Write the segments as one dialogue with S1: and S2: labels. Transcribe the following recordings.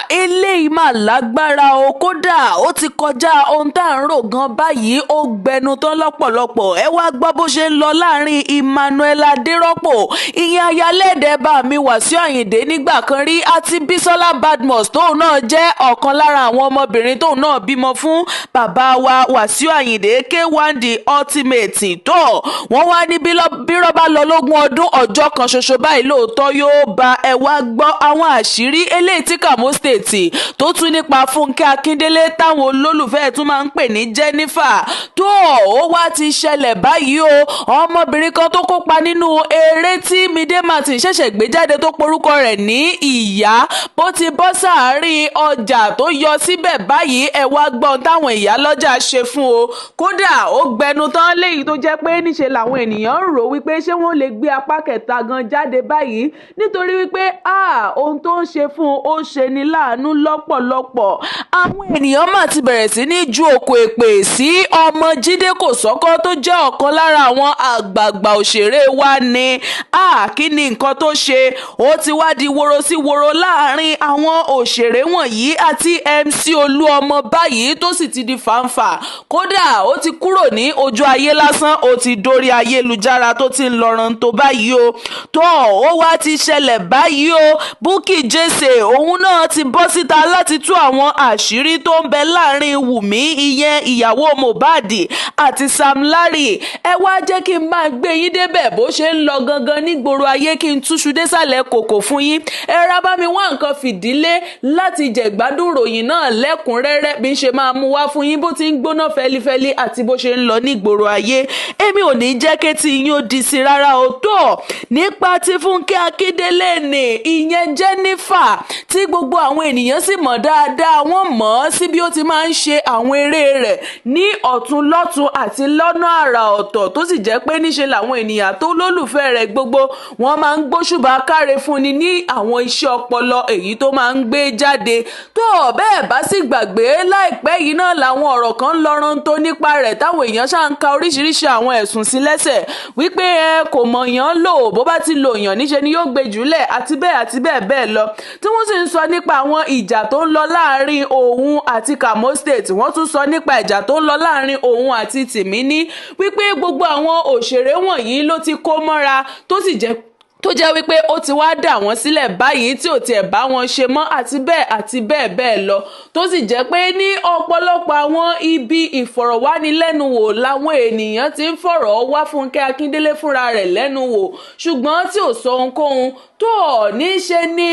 S1: Eléyìí mà lágbára o. Kódà ó ti kọjá ohun tá à ń rò gan báyìí, ó gbẹnu tán lọ́pọ̀lọpọ̀. Ẹ wá gbọ́ bó ṣe ń lọ láàrin Emmanuel Adérọ́pò, ìyẹn ayálẹ̀dẹ̀ bá mi Wàsíù Àyìndé nígbà kan rí, àti Bísọ́lá Badmus, tóun náà jẹ́ ọ̀kan lára àwọn ọmọbìnrin tóun náà bímọ fún bàbá wa Wàsíù Àyìndé K1 The Ultimate. Tó wọ́n wá ní bírọ́ bá lọ lógún ọdún, ọjọ́ kan ṣoṣo báyìí lóòótọ́ yóò bá. Ẹ wá gbọ́ àwọn àṣírí eléyìí tí Kamo State tó tún nípa Fúnkẹ́ Akíndélé, táwọn olólùfẹ́ ẹ̀ tún máa ń pè ní Jennifer. Tó ó wá ti ṣẹlẹ̀ báyìí o, ọmọbìnrin kan tó kópa nínú eré tí Mide Martin ṣẹ̀ṣẹ̀ gbé jáde tó porúkọ rẹ̀ ní Ìyá, bó ti bọ́ sáàárín ọjà tó yọ síbẹ̀ báyìí, ẹ wá gbọ́n táwọn ìyá lọ́jà ṣe fún o. Kódà ó gbẹnu tán, léyìí tó jẹ́ pé níṣe làwọn ènìyàn ń rò wípé ṣé wọ́n lè gbé apá kẹta gan jáde báyìí, nítorí wípé ohun tó ń ṣe fún un, ó ṣe ni láàánú lọ́pọ̀lọpọ̀. Àwọn ènìyàn mà ti bẹ̀rẹ̀ sí ní ju òkò èpè sí ọmọ Jídé Kòsọ́kọ́, tó jẹ́ ọ̀kan lára àwọn àgbààgbà òṣèré wa ni. Kí ni nǹkan tó ṣe? Ó ti wá di woro sí woro láàrin àwọn òṣèré wọ̀nyí àti MC Olúọmọ báyìí, tó sì ti di fàǹfà. Kódà ó ti kúrò ní ojú ayé lásán, ó ti dórí ayélujára tó ti ń lọ́rọ̀ tó báyìí o. Tó ó wá ti ṣẹlẹ̀ báyìí o, Bukky Jesse, òun náà ti bọ́ síta láti tú àwọn àṣírí tó ń bẹ láàrin Wùmí, ìyẹn ìyàwó Mohbad, àti Sam Larry. Ẹ wá jẹ́ kí n máa gbé yín débẹ̀ bó ṣe ń lọ gangan nígboro ayé, kí n túṣu désàlẹ̀ kòkò fún yín. Ẹ ra bá mi wá nǹkan fìdílé láti jẹ̀gbádùn ròyìn náà lẹ́kùnrẹ́rẹ́, bí n ṣe máa mú wá fún yín bó ti ń gbóná fẹlifẹli àti bó ṣe ń lọ nígboro ayé. Èmi ò ní jẹ́ kétí yín ó di sí rárá o. Tó nípa ti Fúnkẹ́ Akíndélé ní, ìyẹn Jennifer, tí gbogbo àwọn ènìyàn sì mọ̀ dáadáa, wọ́n mọ̀ ọ́ sí bí ó ti máa ń ṣe àwọn eré rẹ̀ ní ọ̀tún lọ́tún àti lọ́nà àrà ọ̀tọ̀, tó sì jẹ́ pé níṣe làwọn ènìyàn tó lólùfẹ́ rẹ̀ gbogbo wọ́n máa ń gbóṣùbà káre fúnni ní àwọn iṣẹ́ ọpọlọ èyí tó máa ń gbé jáde. Tó bẹ́ẹ̀ bá sì gbàgbé, láìpẹ́ yìí náà làwọn ọ̀rọ̀ kan ń lọ́rán tó nípa rẹ̀, táwọn èèyàn ṣáà ń ka oríṣiríṣi àwọn ẹ̀sùn sí lẹ́sẹ̀ wípé ẹ kò mọ̀yàn lò, bó bá ti lò yàn níṣe ni yóò gbé jùlẹ̀, àti bẹ́ẹ̀ àti bẹ́ẹ̀ bẹ́ẹ̀ lọ, tí wọ́n sì ń sọ nípa àwọn ìjà tó ń lọ láàrin òun àti Kamo State. Wọ́n tún sọ nípa ìjà tó ń lọ láàrin òun àti Tìmíní, wípé gbogbo àwọn òṣèré wọ̀nyí ló ti kó mọ́ra, tó sì jẹ́ tó jẹ́ wípé ó ti wá dà wọ́n sílẹ̀ báyìí, tí ò tiẹ̀ bá wọn ṣe mọ́, àti bẹ́ẹ̀ àti bẹ́ẹ̀ bẹ́ẹ̀ lọ, tó sì jẹ́ pé ní ọ̀pọ̀lọpọ̀ àwọn ibi ìfọ̀rọ̀wánilẹ́nuwò làwọn ènìyàn ti ń fọ̀rọ̀ wá Fúnkẹ́ Akíndélé fúnra rẹ̀ lẹ́nu wò, ṣùgbọ́n tí ò sọ ohunkóhun. Tó ní ṣe ní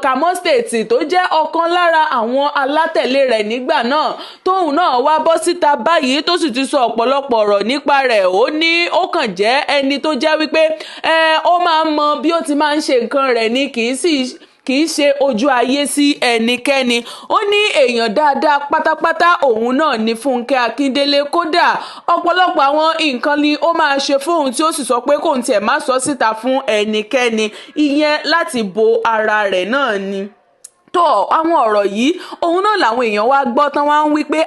S1: Kamo State, tó jẹ́ ọ̀kan lára àwọn alátẹ̀lé rẹ̀ nígbà náà, tóun náà wá bọ́ síta báyìí, tó sì ti sọ ọ̀pọ̀lọpọ̀ ọ̀rọ̀ nípa rẹ̀, ó ní ó kàn jẹ́ ẹni tó jẹ́ wípé ó máa ń mọ bí ó ti máa ń ṣe nǹkan rẹ̀ ni, kì í ṣe ojú ayé sí ẹnikẹ́ni. Ó ní èèyàn dáadáa pátápátá òun náà ní Fúnkẹ́ Akíndélé. Kódà ọ̀pọ̀lọpọ̀ àwọn nǹkan ni ó máa ṣe fóun, tí ó sì sọ pé kóun tiẹ̀ má sọ síta fún ẹnikẹ́ni, ìyẹn láti bo ara rẹ̀ náà ni. Tó àwọn ọ̀rọ̀ yìí, òun náà làwọn èèyàn wá gbọ́ tán, wá ń wí pé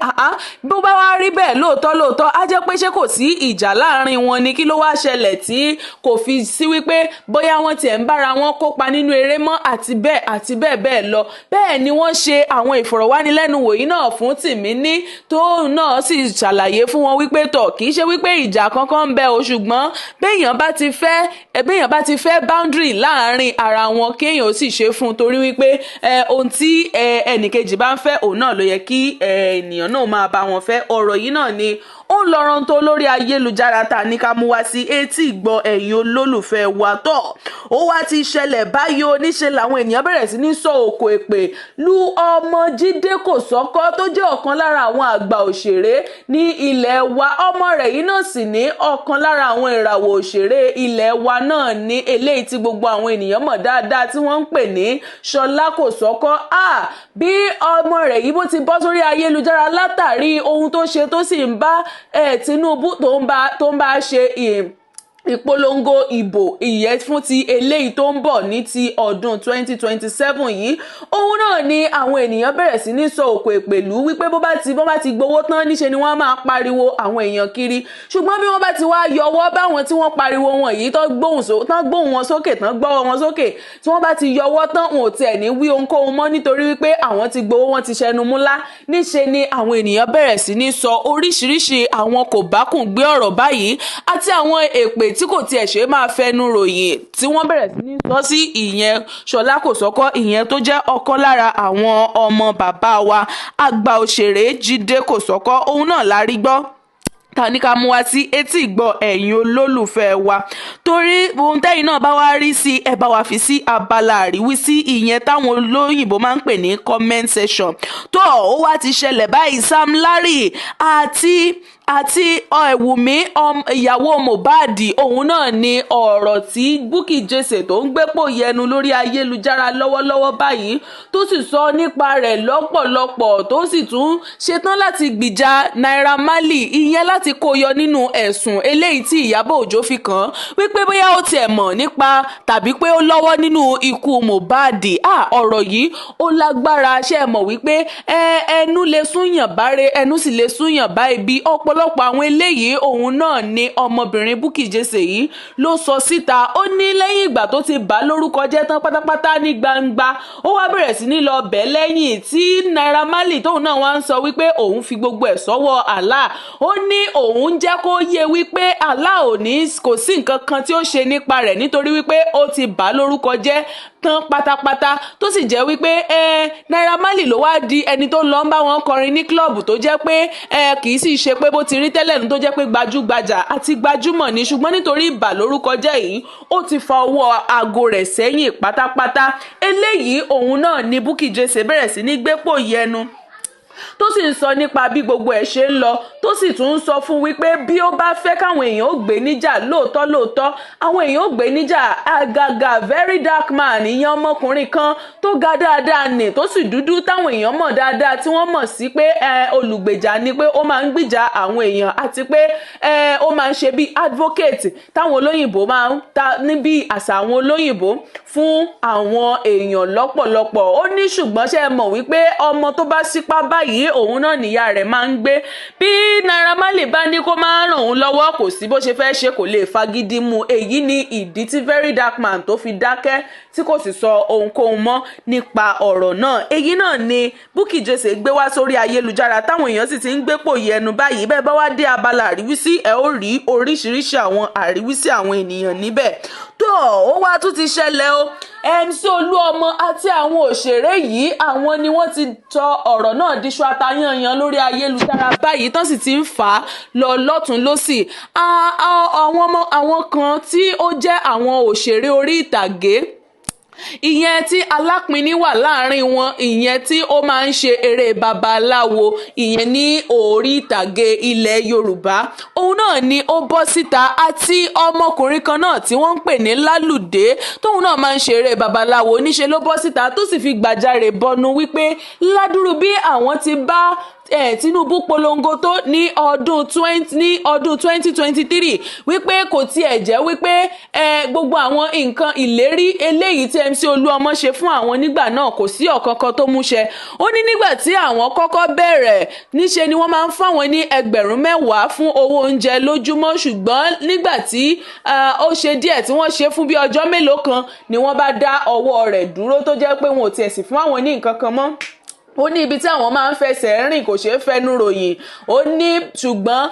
S1: bó bá wá rí bẹ́ẹ̀ lóòótọ́ lóòótọ́, á jẹ́ pé ṣé kò sí ìjà láàrin wọn ni? Kí ló wá ṣẹlẹ̀ tí kò fi sí wípé bóyá wọ́n tiẹ̀ ń bára wọn kópa nínú eré mọ́, àti bẹ́ẹ̀ àti bẹ́ẹ̀ bẹ́ẹ̀ lọ? Bẹ́ẹ̀ ni wọ́n ṣe àwọn ìfọ̀rọ̀wánilẹ́nuwò yìí náà fún Tìmíní, tóun náà sì ṣàlàyé fún wọn wípé tọ̀, kì í ṣe wípé ìjà kankan ń bẹ o, ṣùgbọ́n béèyàn bá ti fẹ́ boundary láàrin ara wọn, kéèyàn ó sì ṣe fún un, torí wípé ohun tí ẹnìkejì bá ń fẹ́, òun náà ló yẹ kí ènìyàn náà máa bá wọn fẹ́. Ọ̀rọ̀ yìí náà ni ó ń lọ́rọ̀ tó lórí ayélujára ta ní ká mú wá sí etí ìgbọ́ ẹ̀yin olólùfẹ́ wa. Tọ̀, ó wá ti ṣẹlẹ̀ báyìí o, níṣe làwọn ènìyàn bẹ̀rẹ̀ sí ní sọ òkò èpè lu ọmọ Jídé Kòsọ́kọ́, tó jẹ́ ọ̀kan lára àwọn àgbà òṣèré ní ilẹ̀ wa. Ọmọ rẹ̀ yìí náà sì ní ọ̀kan lára àwọn ìràwọ̀ òṣèré ilẹ̀ wa náà ní eléyìí tí gbogbo àwọn ènìyàn mọ̀ dáadáa, tí wọ́n ń pè ní Ṣọlá Kòsọ́kọ́. Bí ọmọ rẹ̀ yìí bó ti bọ́ sórí ayélujára látàrí ohun tó ṣe, tó sì ń bá Tinubu tó ń bá ṣe Ìpolongo ìbò ìyẹn fún ti eléyìí tó ń bọ̀ ní ti ọdún 2027 yìí, òun náà ni àwọn ènìyàn bẹ̀rẹ̀ sí ní sọ òkò ìpèlú wípé bó bá ti gbowó tán, níṣe ni wọ́n máa pariwo àwọn èèyàn kiri. Ṣùgbọ́n bí wọ́n bá ti wá yọwọ́ báwọn tí wọ́n pariwo wọn yìí, tán gbóhùn wọn sókè, tán gbọ́wọ́ wọn sókè, tí wọ́n bá ti yọwọ́ tán, wọn ò tiẹ̀ ní wí ohunkóhun mọ́, nítorí wípé àwọn ti gbowó, wọn ti ṣẹnu múlá. Níṣe ni àwọn ènìyàn bẹ̀rẹ̀ sí ní sọ oríṣiríṣi àwọn kò bákùn gbé ọ̀rọ̀ báyìí àti àwọn èpè tí kò tiẹ̀ ṣe máa fẹnu ròyìn, tí wọ́n bẹ̀rẹ̀ sí ní sọ sí ìyẹn Ṣọlá Kòsọ́kọ́, ìyẹn tó jẹ́ ọ̀kan lára àwọn ọmọ bàbá wa àgbà òṣèré Jídé Kòsọ́kọ́. Òun náà la rí gbọ́ ta ní ká mú wá sí etí ìgbọ́ ẹ̀yin olólùfẹ́ wa, torí ohun tẹ́yin náà bá wá rí sí, ẹ bá wa fi sí abala àríwísí, ìyẹn táwọn olóyìnbó máa ń pè ní comment section. Tó ó wá ti ṣẹlẹ̀ báyìí, Sam Larry àti Wùmí, ìyàwó Mohbad, òun náà ni ọ̀rọ̀ tí Bukky Jesse tó ń gbépò yẹnu lórí ayélujára lọ́wọ́lọ́wọ́ báyìí, tó sì sọ nípa rẹ̀ lọ́pọ̀lọpọ̀, tó sì tún ṣetán láti gbìjà Naira Marley, ìyẹn láti kó yọ nínú ẹ̀sùn eléyìí tí Ìyábọ̀ Òjó fi kàn án wípé bóyá ó tiẹ̀ mọ̀ nípa tàbí pé ó lọ́wọ́ nínú ikú Mohbad. Ọ̀rọ̀ yìí ó lágbára. Ṣe é mọ̀ wípé ẹnu lè súnyàn báre, ẹnu sì lè súnyàn bá ibi? Ọ̀pọ̀lọpọ̀ àwọn eléyìí, òun náà ni ọmọbìnrin Bukky Jesse yìí ló sọ síta. Ó ní lẹ́yìn ìgbà tó ti bà á lórúkọ jẹ́ tán pátápátá ní gbangba, ó wá bẹ̀rẹ̀ sí ní lọ bẹ́ẹ̀ lẹ́yìn tí Naira Marley tóun náà wá ń sọ wípé òun fi gbogbo ẹ̀ sọ́wọ́ Allah. Ó ní òun jẹ́ kó yé wípé Allah ò ní, kò sí nǹkan kan tí ó ṣe nípa rẹ̀, nítorí wípé ó ti bà á lórúkọ jẹ́ tán pátápátá, tó sì jẹ́ wípé Naira Marley ló wá di ẹni tó lọ ń bá wọn kọrin ní club, tó jẹ́ pé kì í sì ṣe pé bó ti rí tẹ́lẹ̀ ní, tó jẹ́ pé gbajúgbajà àti gbajúmọ̀ ní, ṣùgbọ́n nítorí ìbà lórúkọ jẹ́ yìí, ó ti fa ọwọ́ aago rẹ̀ sẹ́yìn pátápátá. Eléyìí òun náà ni Bukky Jesse bẹ̀rẹ̀ sí ní gbépò yẹnu, tó sì ń sọ nípa bí gbogbo ẹ̀ ṣe ń lọ, tó sì tún ń sọ fún wípé bí ó bá fẹ́ káwọn èèyàn ó gbé níjà lóòótọ́ lóòótọ́, àwọn èèyàn ó gbé níjà. Àgàgà Very Dark Man, ìyẹn ọmọkùnrin kan tó ga dáadáa nì, tó sì dúdú, táwọn èèyàn mọ̀ dáadáa, tí wọ́n mọ̀ sí pé olùgbèjà ni, pé ó máa ń gbìjà àwọn èèyàn àti pé ó máa ń ṣe bí advocate táwọn olóyìnbó máa ń ta níbi àṣà àwọn olóyìnbó fún àwọn èèyàn lọ́pọ̀lọpọ̀. Ó ní ṣùgbọ́n ṣe é mọ̀ wípé ọmọ tó bá sípá báyìí, òun náà níyà rẹ̀ máa ń gbé. Bí Naira Marley bá ní kó máa ràn òun lọ́wọ́, kò sí bó ṣe fẹ́ ṣe, kò lè fagídí mu. Èyí ni ìdí tí Very Dark Man tó fi dákẹ́, tí kò sì sọ ohunkóhun mọ́ nípa ọ̀rọ̀ náà. Èyí náà ni Bukky Jesse gbé wá sórí ayélujára, táwọn èèyàn sì ti ń gbépò yẹnu báyìí. Bẹ́ẹ̀ bá wá dé abala àríwísí, ẹ ó rí oríṣiríṣi àwọn àríwísí àwọn ènìyàn níbẹ̀. Tó ó wá tún ti ṣẹlẹ̀ o, MC Olúọmọ àti àwọn òṣèré yìí, àwọn ni wọ́n ti tọ ọ̀rọ̀ náà díṣu atayanyan lórí ayélujára báyìí, tán sì ti ń fà á lọ lọ́tún lọ́sì. Àwọn ọmọ àwọn kan tí ó jẹ́ àwọn òṣèré orí ìtàgé, ìyẹn tí Alápinni wà láàrin wọn, ìyẹn tí ó máa ń ṣe eré babaláwo, ìyẹn ní orí ìtàgé ilẹ̀ Yorùbá, òun náà ni ó bọ́ síta, àti ọmọkùnrin kan náà tí wọ́n ń pè ní Lálùdé, tóun náà máa ń ṣe eré babaláwo. Níṣe ló bọ́ síta, tó sì fi gbàjarè bọnu wípé ládùrú bí àwọn ti bá Tinubu polongo tó ní ọdún 2023, wípé kò tiẹ̀ jẹ́ wípé gbogbo àwọn nǹkan ìlérí eléyìí tí MC Olúọmọ ṣe fún àwọn nígbà náà, kò sí ọ̀kankan tó múṣẹ. Ó ní nígbà tí àwọn kọ́kọ́ bẹ̀rẹ̀, níṣe ni wọ́n máa ń fáwọn ní 10,000 fún owó oúnjẹ lójúmọ́, ṣùgbọ́n nígbà tí ó ṣe díẹ̀ tí wọ́n ṣe fún bí ọjọ́ mélòó kan ni wọ́n bá dá ọwọ́ rẹ̀ dúró, tó jẹ́ pé wọn ò tiẹ̀ sì fún àwọn ní nǹkan kan mọ́. Ó ní ibi tí àwọn máa ń fẹsẹ̀ rìn kò ṣeé fẹnu ròyìn. Ó ní ṣùgbọ́n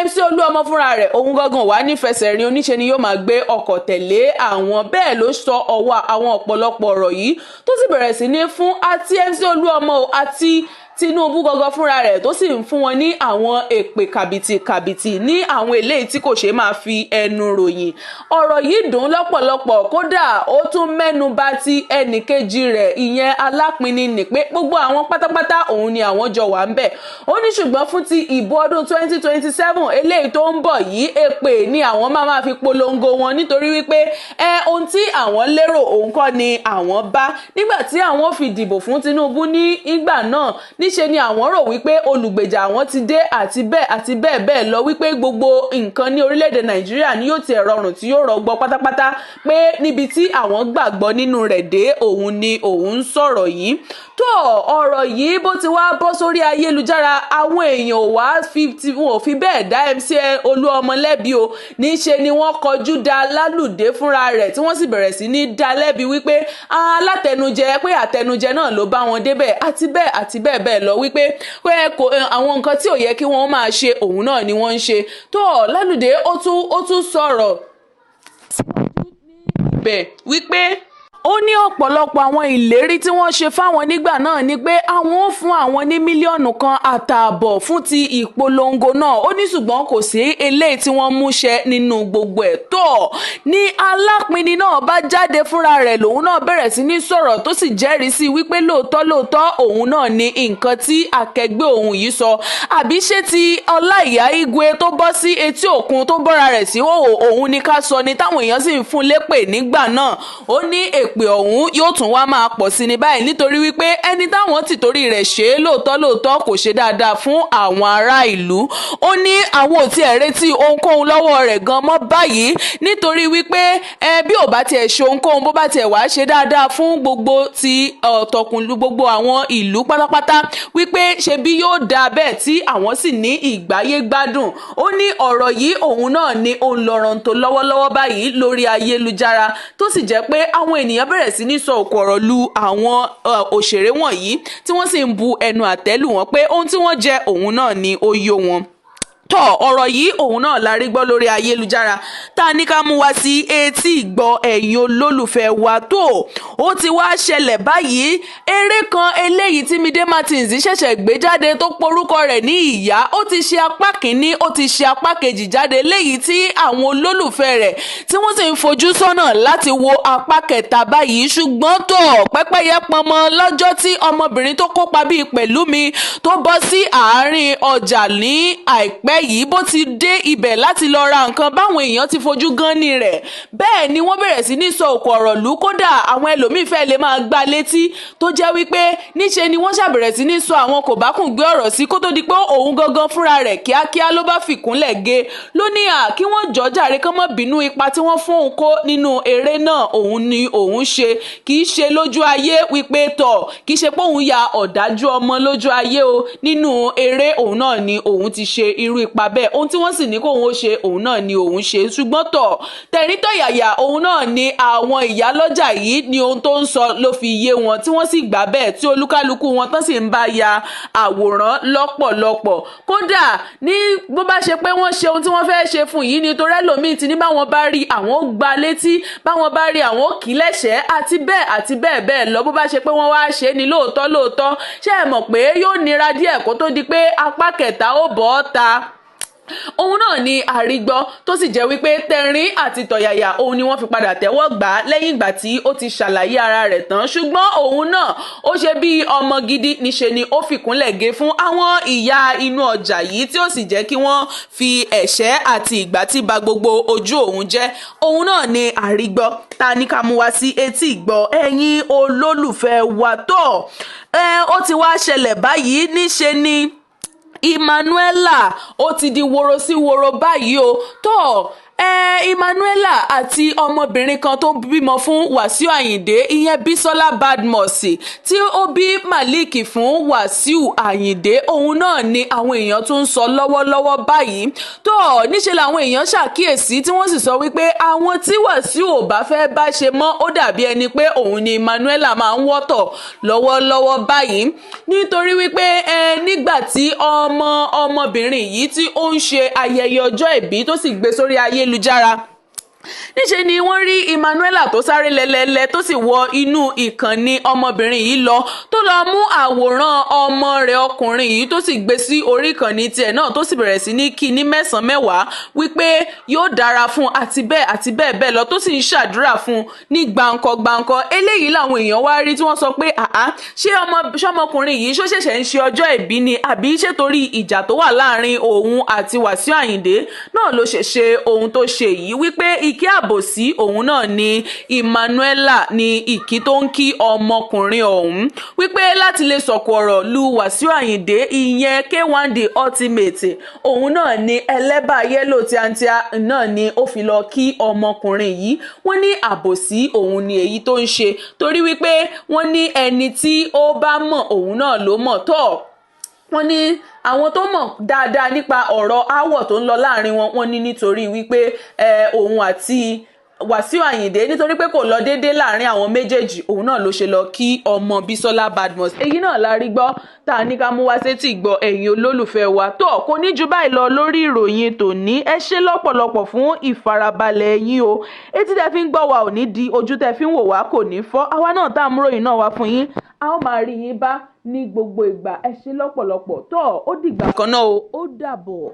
S1: MC Olúọmọ fúnra rẹ̀, òun gangan wà ní fẹsẹ̀ rìn, oníṣe ni yóò máa gbé ọkọ̀ tẹ̀lé àwọn. Bẹ́ẹ̀ ló sọ ọwọ́ àwọn ọ̀pọ̀lọpọ̀ ọ̀rọ̀ yìí, tó sì bẹ̀rẹ̀ sí ní fún àti MC Olúọmọ àti Tinubu gangan fúnra rẹ̀, tó sì ń fún wọn ní àwọn èpè kàbìtì kàbìtì ní àwọn eléyìí tí kò ṣeé máa fi ẹnu ròyìn. Ọ̀rọ̀ yìí dùn lọ́pọ̀lọpọ̀. Kódà ó tún mẹ́nu bà ti ẹnìkejì rẹ̀, ìyẹn Alápinni, ní pé gbogbo àwọn pátápátá òun ni àwọn jọ wà ń bẹ̀. Ó ní ṣùgbọ́n fún ti ìbò ọdún 2027 eléyìí tó ń bọ̀ yìí, èpè ni àwọn máa máa fi polongo wọn, nítorí wípé ohun tí àwọn lérò òun kọ́ ni àwọn bá nígbà tí àwọn fi dìbò fún Tinubu ní ìgbà náà. Níṣe ni àwọn rò wípé olùgbèjà àwọn ti dé àti bẹ́ẹ̀ àti bẹ́ẹ̀ bẹ́ẹ̀ lọ, wípé gbogbo nǹkan ní orílẹ̀-èdè Nàìjíríà ni yóò tiẹ̀ rọrùn tí yóò rọgbọ pátápátá, pé níbi tí àwọn gbàgbọ́ nínú rẹ̀ dé òun ni òun ń sọ̀rọ̀ yìí. Tó ọ̀rọ̀ yìí bó ti wá bọ́ sórí ayélujára, àwọn èèyàn ò wá fi tí wọn ò fi bẹ́ẹ̀ dá MC Olúọmọ lẹ́bi o. Níṣe ni wọ́n kọjú da Lálùdé fúnra rẹ̀, tí wọ́n sì bẹ̀rẹ̀ sí ní dá lẹ́bi wípé alátẹnujẹ, pé àtẹnujẹ náà ló bá wọn débẹ̀ àti bẹ́ẹ̀ àti bẹ́ẹ̀ bẹ́ẹ̀ lọ, wípé pé kò àwọn nǹkan tí ò yẹ kí wọ́n máa ṣe òun náà ni wọ́n ń ṣe. Tó Lálùdé ó tún sọ̀rọ̀ bẹ̀ wípé ó ní ọ̀pọ̀lọpọ̀ àwọn ìlérí tí wọ́n ṣe fáwọn nígbà náà ni pé àwọn ò fún àwọn ní 1.5 mílíọ̀nù fún ti ìpolongo náà. Ó ní ṣùgbọ́n kò sí eléyìí tí wọ́n mú ṣẹ nínú gbogbo ẹ̀. Tó ní Alápinni náà bá jáde fúnra rẹ̀, lòun náà bẹ̀rẹ̀ sí ní sọ̀rọ̀, tó sì jẹ́rìí sí wípé lóòótọ́ lóòótọ́ òun náà ní nǹkan tí akẹgbẹ́ òun yìí sọ. Àbí ṣé ti Ọláìyá Igwe tó bọ́ sí etí òkun tó bọ́ra rẹ̀ sí òwò òun ni ká sọ ni, táwọn èèyàn sì ń fún lépè nígbà náà? Ó ní èpè ọ̀hún yóò tún wá máa pọ̀ sí ní báyìí, nítorí wípé ẹni táwọn ti torí rẹ̀ ṣe é lóòótọ́ lóòótọ́ kò ṣe dáadáa fún àwọn ará ìlú. Ó ní àwọn ò tiẹ̀ retí ohunkóhun lọ́wọ́ rẹ̀ gan mọ́ báyìí, nítorí wípé ẹ bí ò bá tiẹ̀ ṣe ohunkóhun, bó bá tiẹ̀ wá ṣe dáadáa fún gbogbo ti ọ̀tọ̀kùnlú gbogbo àwọn ìlú pátápátá, wípé ṣe bí yóò dáa bẹ́ẹ̀ tí àwọn sì ní ìgbáyé gbádùn. Ó ní ọ̀rọ̀ yìí òun náà ni ó ń lọ́rọ̀ tó lọ́wọ́lọ́wọ́ báyìí lórí ayélujára, tó sì jẹ́ pé àwọn ènìyàn bẹ̀rẹ̀ sí ní sọ òkò ọ̀rọ̀ lu àwọn òṣèré wọ̀nyí, tí wọ́n sì ń bu ẹnu àtẹ́ lù wọ́n pé ohun tí wọ́n jẹ òun náà ni ó yó wọn. Tọ ọ̀rọ̀ yìí òun náà la rí gbọ́ lórí ayélujára tá a ní ká mú wá sí etí ìgbọ́ ẹ̀yin olólùfẹ́ wa. Tó ó ti wá ṣẹlẹ̀ báyìí, eré kan eléyìí tí Mide Martins ṣẹ̀ṣẹ̀ gbé jáde tó porúkọ rẹ̀ ní Ìyá, ó ti ṣe apá kìíní, ó ti ṣe apá kejì jáde, léyìí tí àwọn olólùfẹ́ rẹ̀ tí wọ́n sì ń fojú sọ́nà láti wo apá kẹta báyìí. Ṣùgbọ́n tó pẹ́pẹ́yẹ pọnmọ lọ́jọ́ tí ọmọbìnrin tó kópa bíi Pẹ̀lúmi tó bọ́ sí àárín ọjà ní àìpẹ́ yìí, bó ti dé ibẹ̀ láti lọ ra nǹkan, báwọn èèyàn ti fojú gan ni rẹ̀, bẹ́ẹ̀ ni wọ́n bẹ̀rẹ̀ sí ní sọ òkò ọ̀rọ̀ lù. Kódà àwọn ẹlòmíín fẹ́ lè máa gbá létí, tó jẹ́ wípé níṣe ni wọ́n ṣàbẹ̀rẹ̀ sí ní sọ àwọn kò bá kùn gbé ọ̀rọ̀ sí, kó tó di pé òun gangan fúnra rẹ̀ kíákíá ló bá fìkúnlẹ̀ gé ló ní à kí wọ́n jọ́ jàre, kán má bínú, ipa tí wọ́n fún òun kó nínú eré náà òun ni òun ṣe, kì í ṣe lójú ayé, wípé tọ̀ kì í ṣe pé òun ya ọ̀dájú ọmọ lójú ayé o. Nínú eré òun náà ni òun ti ṣe irú ipa bẹ́ẹ̀, ohun tí wọ́n sì ní kóun ó ṣe òun náà ni òun ṣe. Ṣùgbọ́n tọ̀ tẹ̀ríntọ̀yàyà òun náà ni àwọn ìyálọ́jà yìí ní ohun tó ń sọ ló fi yé wọn, tí wọ́n sì gbà bẹ́ẹ̀, tí olúkálukú wọn tán sì ń bá ya àwòrán lọ́pọ̀lọpọ̀. Kódà ní bó bá ṣe pé wọ́n ṣe ohun tí wọ́n fẹ́ ṣe fún yìí, nítorí ẹlòmíín ti ní báwọn bá rí àwọn ó gbá létí, báwọn bá rí àwọn ó kì í lẹ́sẹ̀ẹ́ àti bẹ́ẹ̀ àti bẹ́ẹ̀ bẹ́ẹ̀ lọ. Bó bá ṣe pé wọ́n wá ṣe é ní lóòótọ́ lóòótọ́, ṣé ẹ mọ̀ pé yóò nira díẹ̀ kó tó di pé apá kẹta ó bọ́ ọ́ ta? Òun náà ni àrígbọ́, tó sì jẹ́ wípé tẹ̀rín àti tọ̀yàyà òun ni wọ́n fi padà tẹ́wọ́ gbà á lẹ́yìn ìgbà tí ó ti ṣàlàyé ara rẹ̀ tán. Ṣùgbọ́n òun náà ó ṣe bí ọmọ gidi, níṣe ni ó fìkúnlẹ̀ gé fún àwọn ìyá inú ọjà yìí, tí ó sì jẹ́ kí wọ́n fi ẹ̀ṣẹ́ àti ìgbà tí ba gbogbo ojú òun jẹ́. Òun náà ni àrígbọ́ ta ní ká mú wá sí etí ìgbọ́ ẹ̀yin olólùfẹ́ wa. Tó ó ti wá ṣẹlẹ̀ báyìí, níṣe ni Emmanuela ó ti di woro sí woro báyìí o. Tó Emmanuela àti ọmọbìnrin kan tó bímọ fún Wàsíù Àyìndé, ìyẹn Bísọ́lá Badmus, tí ó bí Malik fún Wàsíù Àyìndé, òun náà ni àwọn èèyàn tún ń sọ lọ́wọ́lọ́wọ́ báyìí. Tó níṣẹ́ làwọn èèyàn ṣàkíyèsí, tí wọ́n sì sọ wípé àwọn tí Wàsíù ò bá fẹ́ bá ṣe mọ́, ó dàbí ẹni pé òun ni Emmanuela máa ń wọ́tọ̀ lọ́wọ́lọ́wọ́ báyìí, nítorí wípé nígbà tí ọmọ ọmọbìnrin yìí tí ó ń ṣe ayẹyẹ ọjọ́ ìbí, tó sì gbé sórí ayélujára, níṣe ni wọ́n rí Emmanuela tó sáré lẹ́lẹ́lẹ́, tó sì wọ inú ìkànnì ọmọbìnrin yìí lọ, tó lọ mú àwòrán ọmọ rẹ̀ ọkùnrin yìí, tó sì gbé sí orí ìkànnì tiẹ̀ náà, tó sì bẹ̀rẹ̀ sí ní kí ní mẹ́sàn-án mẹ́wàá wípé yóò dára fún àti bẹ́ẹ̀ àti bẹ́ẹ̀ bẹ́ẹ̀ lọ, tó sì ń ṣàdúrà fún ní gbàǹkọ gbàǹkọ. Eléyìí làwọn èèyàn wá rí tí wọ́n sọ pé àá, ṣé ọmọkùnrin yìí ṣó ṣẹ̀ṣẹ̀ ń ṣe ọjọ́ ìbí ni, àbí ṣé torí ìjà tó wà láàrin òun àti Wàsíù Àyìndé náà ló ṣe ṣe ohun tó ṣe yìí, wípé Ìkí àbòsí òun náà ni Emmanuela ní ìkí tó ń kí ọmọkùnrin ọ̀hún, wípé láti lè sọ̀kò ọ̀rọ̀ lu Wàsíù Àyìndé, ìyẹn K1 The Ultimate, òun náà ni ẹlẹ́bà yẹ́lò tíátíá náà ni ó fi lọ kí ọmọkùnrin yìí. Wọ́n ní àbòsí òun ni èyí tó ń ṣe, torí wípé wọ́n ní ẹni tí ó bá mọ̀ òun náà ló mọ̀ tó. Wọ́n ní àwọn tó mọ̀ dáadáa nípa ọ̀rọ̀ aáwọ̀ tó ń lọ láàrin wọn, wọ́n ní nítorí wípé òun àti Wàsíù Àyìndé, nítorí pé kò lọ déédéé láàrin àwọn méjèèjì, òun náà ló ṣe lọ kí ọmọ Bísọ́lá Badmus. Èyí náà la rí gbọ́ tá a ní ká mú wá sétí gbọ́ ẹ̀yin olólùfẹ́ wa. Tó kò ní ju báyìí lọ lórí ìròyìn tòní. Ẹ ṣé lọ́pọ̀lọpọ̀ fún ìfarabalẹ̀ yín o. Etí tẹ́ fi ń gbọ́ wa ò ní di, ojú tẹ́ fi ń wò wá kò ní fọ́. Àwa náà tá a mú ròyìn náà wá fún yín, a ó máa rí yín bá ní gbogbo ìgbà. Ẹ ṣé lọ́pọ̀lọpọ̀. Tó ó dìgbà kan náà o, ó dàbọ̀.